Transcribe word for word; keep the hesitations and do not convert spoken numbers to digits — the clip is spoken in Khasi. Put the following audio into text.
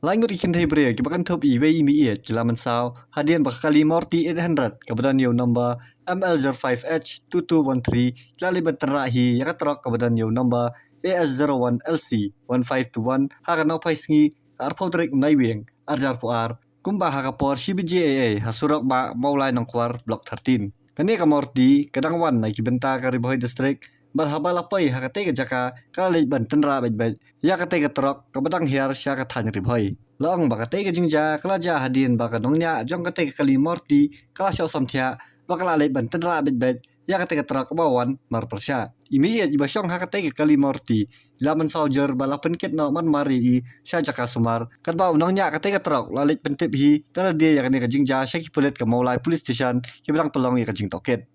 Lai ngut ki kynthei briew kiba kynthup iwei i meiieit ki la mynsaw hadien ba ka kali Maruti eight hundred kaba don ïa u number M L zero five H two two one three ki la leit ban tynrah hi ïa ka trok kaba don ïa u number A S zero one L C one five two one ha ka nongphaisngi ka arphew tarik Naiwieng arhajar arphew ar, kumba ha ka por shi baje eiei ha surok ba Mawlai Nongkwar Block thirteen. Kane ka Maruti ka dang wan na ki bynta ka Ri Bhoi District, bad haba la poi ha katei ka jaka ka la leit ban tynrah beit beit ïa katei ka trok kaba dang hiar sha ka thaiñ Ri Bhoi. La ong ba katei ka jingjia ka la jia hadien ba ka nongñiah jong katei ka kali Maruti ka la shoh samthiah ba ka la leit ban tynrah beit beit ïa katei ka trok kaba wan marpyrshah. I meiieit iba shong ha katei ka kali Maruti i la mynsaw jur bad la pynkit noh mar mar ïa i sha jaka sumar, katba u nongñiah katei ka trok u la leit pyntip hi da lade ïa kane ka jingjia sha ki pulit ka Mawlai Police Station kiba dang pynlong ïa ka jingtohkit.